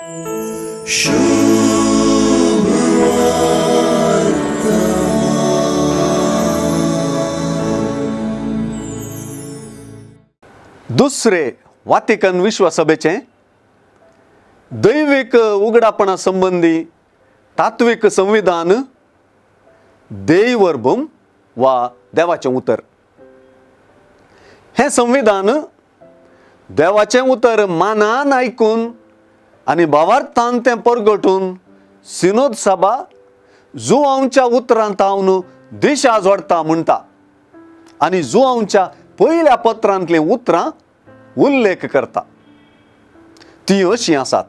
दुसरे वातिकन विश्वसभेचें दैवीक उगडापणा संबंदी तात्वीक संविधान देवरभूम वा देवाचें उतर. हें संविधान देवाचें उतर मानान आयकून आनी भावार्थान तें परगटून सिनोद सभा जुवांच्या उतरांत हांव दिशा जोडटा म्हणटा आनी जुवांच्या पयल्या पत्रांतलीं उतरां उल्लेख करता. तीं अशीं आसात.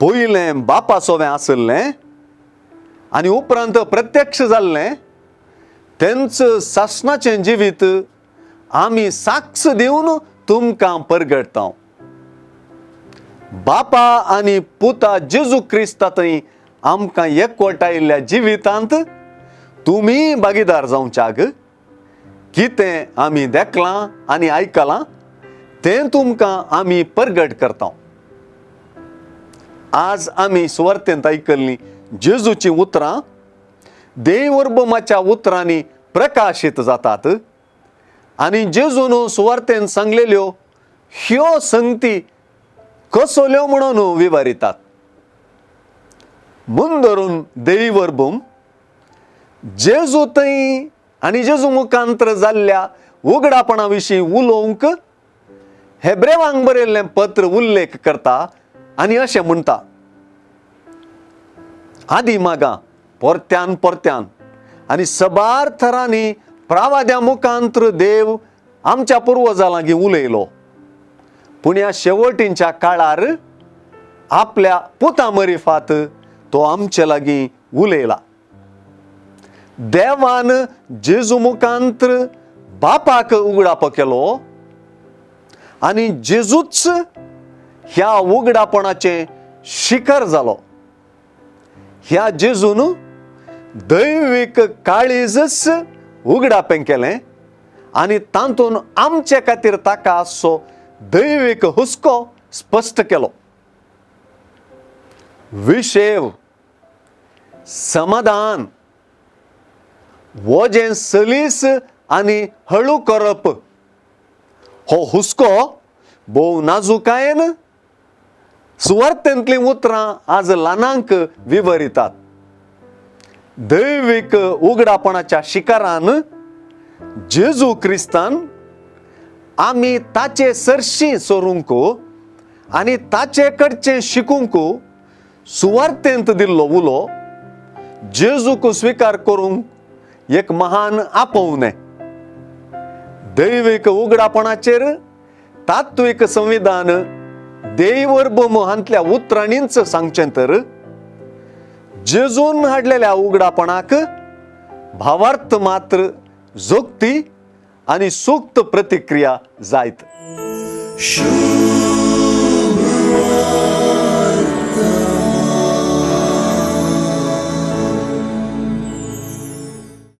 पयलें बापा सोवें आशिल्लें आनी उपरांत प्रत्यक्ष जाल्लें तेंच सासणाचें जिवीत आमी साक्ष दिवन तुमकां परगटता. बापा आनी पुता जेजू क्रिस्ता थंय आमकां एकवटायिल्ल्या जिवितांत तुमी भागीदार जावच्याक कितें आमी देखलां आनी आयकलां तें तुमकां आमी परगट करता. आज आमी सुवार्थेंत आयकल्लीं जेजूचीं उतरां देवर्बमाच्या उतरांनी प्रकाशीत जातात आनी जेजून सुवार्थेन सांगलेल्यो ह्यो संगती कसल्यो म्हणून विवरितात. म्हूण धरून देवर्बम जेजू थंय आनी जेजू मुखांतर जाल्ल्या उगडापणा विशीं उलोवंक हेब्रेवांक बरयल्लें पत्र उल्लेख करता आनी अशें म्हणटा, आदी मागां परत्यान परत्यान आनी सबार थरांनी प्रावाद्या मुखांतर देव आमच्या पुर्वजां लागीं उलयलो, पूण ह्या शेवटींच्या काळार आपल्या पुता मरिफात तो आमचे लागीं उलयला. देवान जेजू मुखांतर बापाक उगडापो केलो आनी जेजूच ह्या उगडापणाचें शिखर जालो. ह्या जेजून दैवीक काळीजच उगडापें केलें आनी तातूंत आमचे खातीर ताका आसचो दैवीक हुस्को स्पश्ट केलो. विशेव, समाधान, वजें सलीस आनी हळू करप हो हुस्को भोव नाजुकायेन सुवार्थेंतलीं उतरां आज ल्हानांक विवरितात. दैवीक उगडापणाच्या शिकारान जेजू क्रिस्तान आमी ताचे सरशी सरूंक आनी ताचे कडचें शिकूंक सुवार्थेंत दिल्लो उलो जेजूक स्विकार करूंक एक महान आपोवणें. दैवीक उगडापणाचेर तात्वीक संविधान देवर्बम हांतल्या उतरांनीच सांगचें तर जेजून हाडलेल्या उगडापणाक भावार्थ मात्र जोगती आनी सुक्त प्रतिक्रिया जायत.